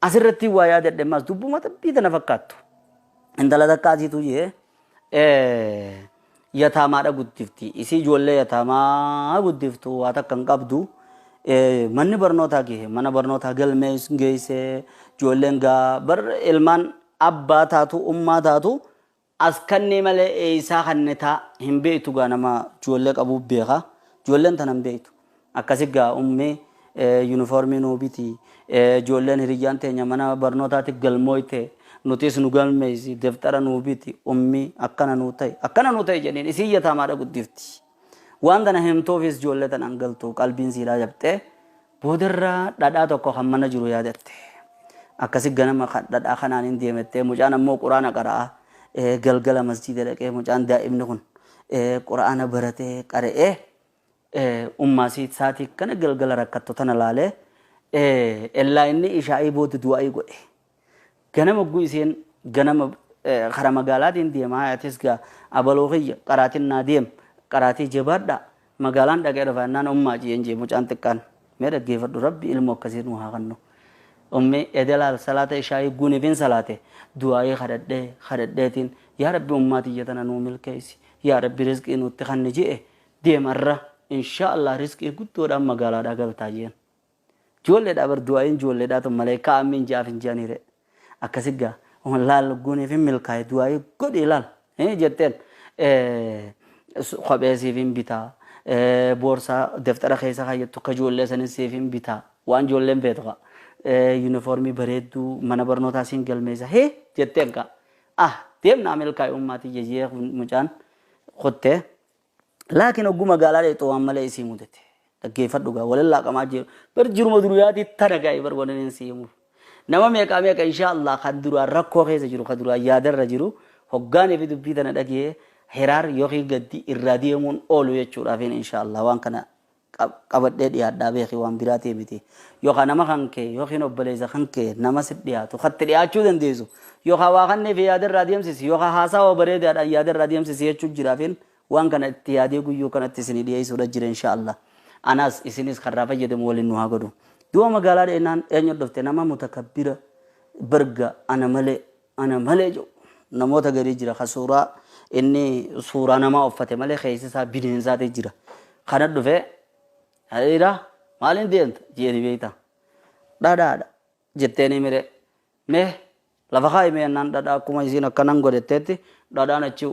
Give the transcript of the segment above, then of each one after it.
Asirratti waa yaadadhe ammas dubbuma xabbii tana fakkaattu. Intala takka asiitu jee yataamaadha guddifti. Isii ijoollee yataamaa guddiftu waa takka hin qabdu. Manni barnootaa gahe mana barnootaa galmee geesse ijoolleen gaa bar ilmaan abbaa taatu ummaa taatu As kannee malee eeysaa kannitaa hin beeytu gaa nama joollee qabuu beeka joolleen tana hin beeytu akkasi gaa ummi uniformii nuu biti joolleen hiriyyaan teenya mana barnootaati galmooyte nutiis nu galmeeysi deftara nuu biti ummi akkana nuu ta'i akkana nuu ta'i jedhiin isiin yataamaadha guddifti waan tana himtuufiis joollee tana hin galtu qalbiin siidhaa jabxee Boodarra dhadhaa tokko kan mana jiru yaadatte. Akkasi ganama dhadhaa kanaanin deemette. Mucaan ammoo Qur'aana qara'a. Galgala masjiida dhaqee mucaan daa'imni kun Qur'aana baratee qara'ee ummaa isaatii kana galgala rakkattu tana laalee ellaa inni ishaa'ii booda du'aa'ii godhe. Ganama hogguu isiin ganama kara magaalaatiin deema atis gaa abaluu kiyya qaraatiin naa deem qaraatii jabaadhaa magaalaan dhaqee dhufa jennaan ummaa jeen jee mucaan xiqqaan mee dhaggeeffadhu rabbi ilmoo akkasii nuu haa kennu ummi edelaal salaata ishaayii guunifin salaate du'aayii kadhadhee kadhadheetiin yaa rabbi ummaa tiyya tana nuu milkeessi yaa rabbi rizqii nutti kanni je'e deemarra inshaa allah rizqii guddoodhaan magaalaadhaa galtaa jeen. Joolleedhaa bar du'aa'iin joolleedhaa tun maleekkaa aammiin ja'aaf hin je'anii ree. Akkasi gaa laal goneef hin milkaa'e du'aa'ii godhi laal jetteen kophee siif hin bitaa boorsaa deftara keessa kaayyattu akka joollee sanis siif hin bitaa waan joolleen feetu kaa yuunifoormii bareedduu mana barnootaa siin galmeessa hee jetteen kaa ah deemnaa milkaa'e ummaa tiyya jee mucaan kuttee Laakiin hogguu magaalaa dheexu waan malee isii mudate. Dhaggeeffadhu gaa walin laaqamaa jiru. Bar jiruma duniyaati tana gaa'e bar walin hin sii himuuf. Nama meeqaa meeqa inshaa Allah kan duraan rakkoo keessa jiru kan duraan yaadarra jiru hoggaanii fi dubbii tana dhagee hiraar yookiin gaddi irraa deemuun oolu jechuudhaafiin inshaa Allah waan kana qabadhee dhiyaadhaa beeki waan biraatii miti. Yookaan nama kan kee yookiin obboleessa kan kee nama si dhiyaatu katti dhiyaachuu dandeessu yookaan waa kannee fi yaadarraa deemsisi yookaan haasawa bareedaadhaan yaadarraa deemsisi jechuu jiraafiin waan kana itti yaadee guyyuu kanatti isinii dhiyeessuudha jira insha Allah. Anaas isinis karraa fayyadamu waliin nu haa godhu. Du'a magaalaa dheenaan eenyu dhufte nama mutakabbira barga ana malee ana malee jedhu namoota garii jira ka suuraa inni suuraa namaa uffate malee keessi isaa bineensaati jira. Kana dhufe hariira maaliin deemta jeeni beekta. Dhadhaadha jetteeni mire mee Lafa kaa'i mee jennaan dhadhaa akkuma isiin akkanan godhetteetti dhadhaan achi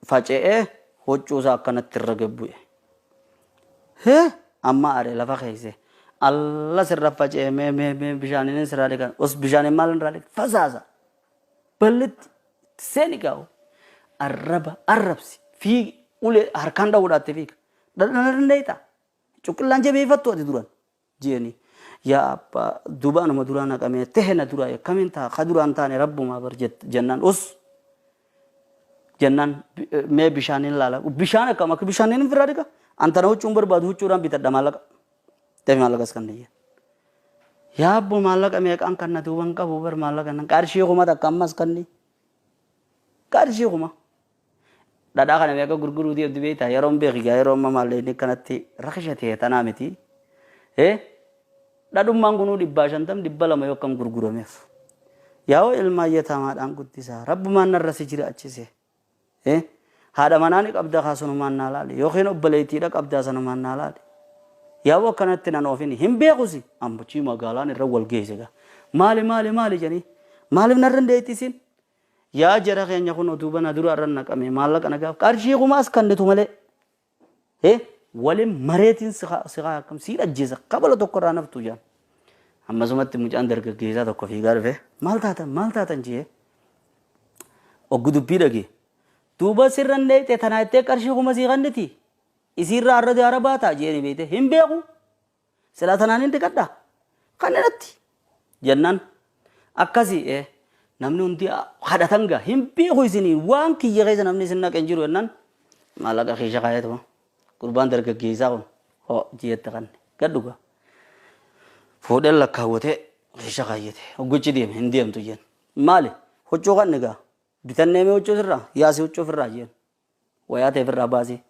faca'ee huccuu isaa akkanatti irra gad bu'e. Hee amma are lafa keesse. Alla sirra faca'e mee mee mee bishaaniin sirraa dhiqan. Os bishaaniin maal irraa dhiqan? Fasaasa. Ballitti seeni gaa'u. Arraba arrabsi fiigi ulee harkaan dha'uudhaatti fiiga. Dhadhaan dandeetta. Cuqqillaan jabeeffattu ati duran. Jeeni yaa abbaa duuba anuma duraa naqamee tehe na duraa akkamiin ta'a ka duraan taane rabbumaa bar jennaan us jennaan mee bishaaniin laala bishaan akkam akka bishaaniin hin firraa dhiqa antana huccuun barbaadu huccuudhaan bitadha maallaqa deemi maallaqas kan niyya yaa abbo maallaqa meeqaan kan na duuban qabu bar maallaqa nan qarshii 1000 ammas kanni qarshii 1000 Dhadhaa kana meeqa gurguruu deemti beektaa? Yeroon beeki gaa yeroo amma maallaqni akkanatti rakisha ta'e tanaa miti. Dhadhummaan kunuu 150 200 yoo akkam gurgurameef. Yaa'oo ilmaan yataamaadhaan guddisaa. Rabbumaan narra si jiraachise. Haadha manaa ni qabda kaa sunumaan naa laali. Yookiin obboleettiidha qabdaa sanumaan naa laali. Yaa'oo akkanatti nan oofini. Hin beekusi. Ambochii magaalaan irra wal geesse gaa. Maali maali maali jedhanii. Maaliif narra hin deettisiin? Yaa jara keenya kunoo duuba na dura irra naqame maallaqa na gaaf qarshii 1000 as kannitu malee he walin mareetiin si kaa akkam sii dhajjeessa kabala tokko irraa naftu jaan ammasumatti mucaan dargaggeessaa tokko fiigaa dhufe maal taatan maal taatan jee oggu dubbii dhagee duuba sirra dheeyxe tanaa jettee qarshii 1000 sii kanniti isiirraa har'a daara baataa jeeni beeyte hin beeku Silaa tanaan hin dhiqadhaa? Kanatti jennaan akkasi ee namni hundi kadhatan gaa hin beeku isinii waan kiyya keessa namni isin naqe hin jiru jennaan maallaqa kiisha kaayetuma gurbaan dargaggeessaa kun hoo ji'etti kanne gad dhugaa fuudheen lakkaawwatee kiisha kaayyate hogguchi deeme hin deemtu jeen maali huccuu kanne gaa bitannee mee huccuu sirraa yaasi huccuu ofirraa jeen Wayaa tee firraa baasii.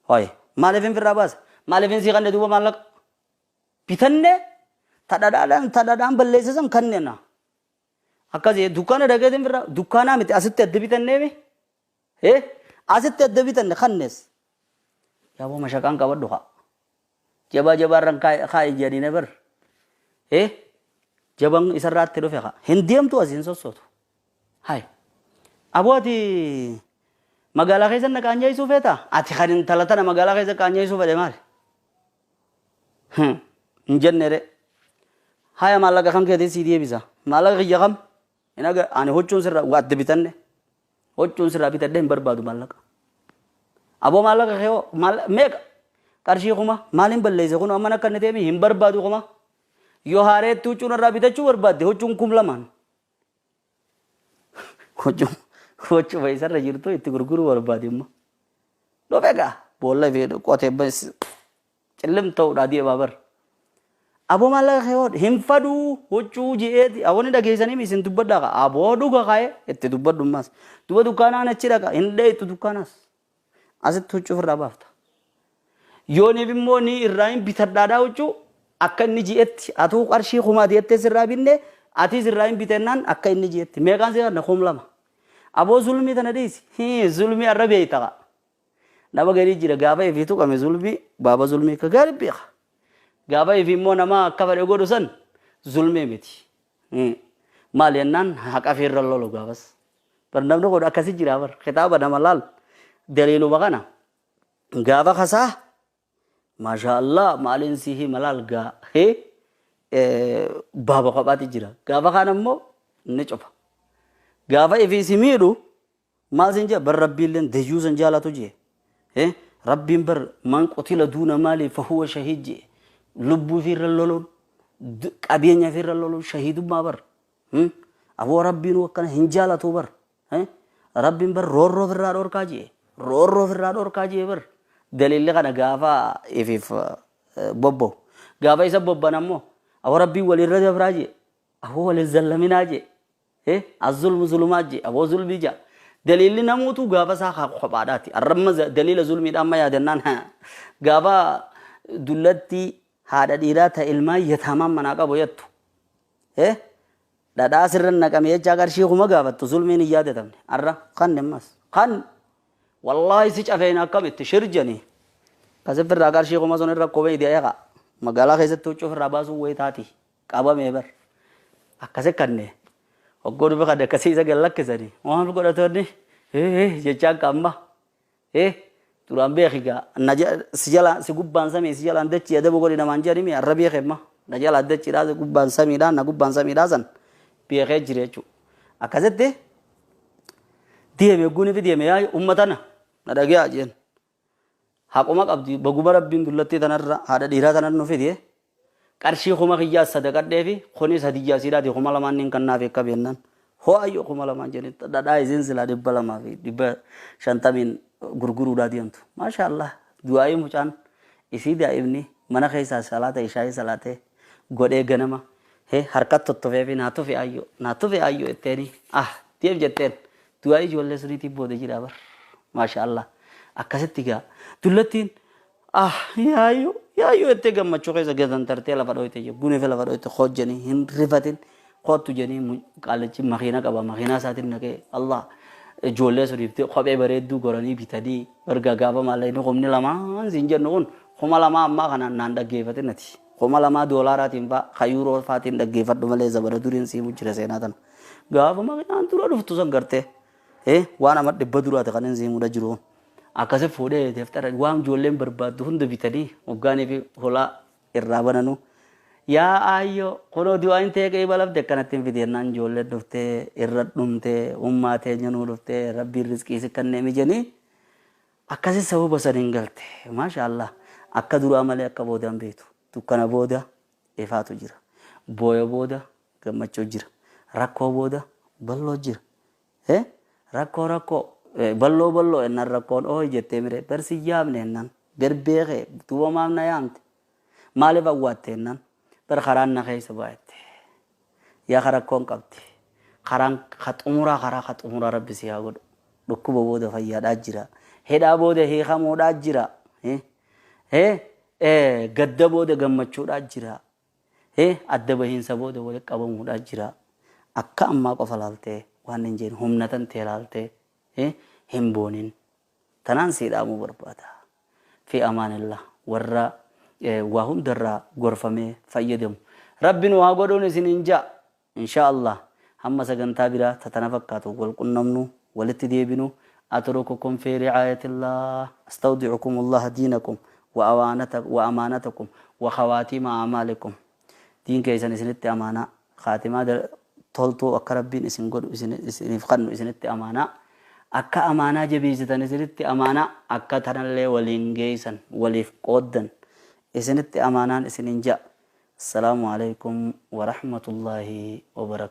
Hoy maaliifin firraa baasa? Maaliifin sii kanne duuba maallaqa? Bitannee Tadhadhaan balleessa san kannena. Akkasii dukkaana dhaqeetiin birraa dukkaanaa miti asitti adda bitanneemi. Asitti adda bitanne kannees. Yaaboo mashaqaan qabadhu haa. Jabaa jabaarran kaa'i jedhine bar. Jabaan isarraatti dhufe haa. Hin deemtu asiin sossootu. Hai. Aboo ati magaalaa keessa na qaanyeessuu feetaa? Ati kan intala tana magaalaa keessa qaanyeessuu fedhe maali? Hin jenne re. Haya maallaqa kan keetii sii deebisa. Maallaqa kiyya kam? Hin aga ani huccuun sirraa waa adda bitanne. Huccuun sirraa bitadhe hin barbaadu maallaqa. Aboo maallaqa kee hoo meeqa? Qarshii 1000 maaliin balleesse kun amma akka inni ta'e hin barbaadu 1000. Yoo haareetti huccuun irraa bitachuu barbaadde huccuun 2000. Huccuma isarra jirtu itti gurguruu barbaade immoo. Dhufe gaa boolla fi qotee cillim ta'uudhaa deemaa bar. Aboo maallaqa kee hoo hin faduu huccuu ji'eeti aboo ni dhageessanii isin dubbadhaa kaa aboo dhuga kaa'ee itti dubbadhu ammas. Duba dukkaanaan achi dhaqa hin dheeytu dukkaanaas. Asitti huccuu ofirraa baafta. Yooniif immoo ni irraa hin bitadhaadhaa huccuu akka inni ji'etti atuu qarshii kumaati jettee sirraa binne atis irraa hin bitennaan akka inni ji'etti meeqaan si kanna 2000. Aboo zulmii tana dhiisi. Hii zulmii arra beeyta kaa. Nama garii jira gaafa ifii tuqame zulmii baaba zulmii akka gaarii beeka. Gaafa ifii immoo nama akka fedhe godhu san zulmii miti. Maal jennaan haqa fiirra lolu gaafas. Bar namni kun akkasi jira bar kitaaba nama laal daliiluma kana gaafa kasaa maashaa Allah maaliin si hima laal gaa hee baaba kophaati jira gaafa kaan ammoo ni cufa gaafa ifii si miidhu maal sin jee bar rabbiilleen dayyuu san jaalatu jee rabbiin bar man qutila duuna maali fahuwa shahiid jee lubbuu ifiirra loluun qabeenya ifiirra loluun shahiidummaa bar Aboo rabbiinuu akkana hin jaalatuu bar. Rabbiin bar roorroo ofirraa dhorkaa jee. Roorroo ofirraa dhorkaa jee bar. Daliilli kana gaafa ifiif bobba'u. Gaafa isa bobban ammoo aboo rabbiin walirra dabraa jee. Aboo walin zallaminaa jee. Azzulmu zulumaa jee. Aboo zulmii jaa. Daliilli namuutu gaafa isaa kophaadhaati. Arramma daliila zulmiidha amma yaadannaan gaafa dullatti haadha dhiiraa ta ilmaan yataamaan manaa qabu jettu. Dhadhaa sirra naqame jechaa qarshii 1000 gaafattu zulmiin hin yaadatamne. Arra kan ammas kan wallaahi si cafeen akkamitti shirjanii. Kasif irraa qarshii 1000 sun irra kophee itti eeqa. Magaalaa keessatti huccuu ofirraa baasuun wayii taati. Qabamee bar. Akkasi kanne. Hoggoo dhufe kan akkasii isa gad lakkisanii. Waan godhatoonni jechaan qaamma. Duraan beeki gaa na si jalaan si gubbaan samii si jalaan dachii adabu godhi namaan jedhani mi arra beeke amma na jalaan dachiidhaa si gubbaan samiidhaa na gubbaan samiidhaa san beekee jira jechuudha. Akkasitti deeme guni fi deeme yaa ummata na na dhageeyaa jeen. Haquma qabdi baguma rabbiin dullattii tanarra haadha dhiiraa tanarra nu fide Qarshii 1000 kiyyaas sadaqadheefi kunis hadiyyaa isiidhaati 2000 nin kannaafi akka beennaan hoo ayyo 2000 jedhe dhadhaa isiin silaa 250n gurguruudhaa deemtu maashaa Allah du'aa'ii mucaan isii daa'imni mana keessaa salaata ishaa'ii salaatee godhee ganama he harka tottofeefi naa tufi ayyo naa tufi ayyo jetteeni ah deem jetteen du'aa'ii ijoollee suniitiin booda jira bar maashaa Allah akkasitti gaa dullattiin Ah yaayyoo yaayyoo jettee gammachuu keessa gatantartee lafa dhooyte je gunefe lafa dhooyte koot jedhanii hin rifatin koottu jedhanii qaallichi makiina qaba makiinaa isaatiin naqee Allah ijoollee suniif kophee bareedduu goranii bitanii erga gaafa maallaqni 2000 siin jennu kun 2000 ammaa kanaan naan dhaggeeffatin ati 2000 doolaaraatiin faa ka yuuroo faatiin dhaggeeffadhu malee zabana duriin siimu jira seenaa tana gaafa makiinaan dura dhuftu san gartee waan amma dhibba duraati kan inni siimudha jiru. Akkasi fuudhee deftara waan ijoolleen barbaaddu hunda bitanii hoggaanii fi hulaa irraa bananu. Yaa aayyoo kunoo du'aayin tee qeebalamte akkanatti hin fidi jennaan ijoolleen dhuftee irra dhumtee ummaa teenya nuu dhuftee rabbiin rizqii si kannee mijanii akkasi sababa saniin galte. Maasha Allah akka duraa malee akka boodaan beektu dukkana booda ifaatu jira. Booya booda gammachuu jira. Rakkoo booda balloo jira. Rakkoo rakkoo balloo balloo ennaan rakkoon ooyi jettee mire bar si yaamne ennaan ber beekee duuba maaf na yaamte maaliif awwaatte ennaan bar karaan na keessa baay'atte yaa ka rakkoon qabdi karaan ka xumuraa karaa ka xumuraa rabbi si haa godhu dhukkuba booda fayyaadhaa jira hidhaa booda hiikamuudhaa jira gadda booda gammachuudhaa jira. Adda bahiinsa booda walitti qabamuudhaa jira. Akka ammaa qofa laaltee waan hin jeen humna tantee laaltee hin boonin. Tanaan sii dhaamuu barbaada. Fi amaanillah warra waa hundarraa gorfamee fayyadamu. Rabbi nu haa godhuun isiniin ja'a. Inshaa Allah hamma sagantaa biraa ta tana fakkaatu wal qunnamnu walitti deebinu atrukukum fi ri'aayatillah astawdi'ukum Allah diinakum wa amaanatakum wa khawaatiima a'maalikum. Diin keessan isinitti amaanaa khaatimaa toltuu akka Rabbiin isin godhu isiniif kannu isinitti amaanaa akka amaanaa jabeessitan isinitti amaanaa akka tanallee waliin geessan waliif qooddan isinitti amaanaan isiniin ja'a. Assalaamu alaikum wa rahmatullahi wa barakatuh.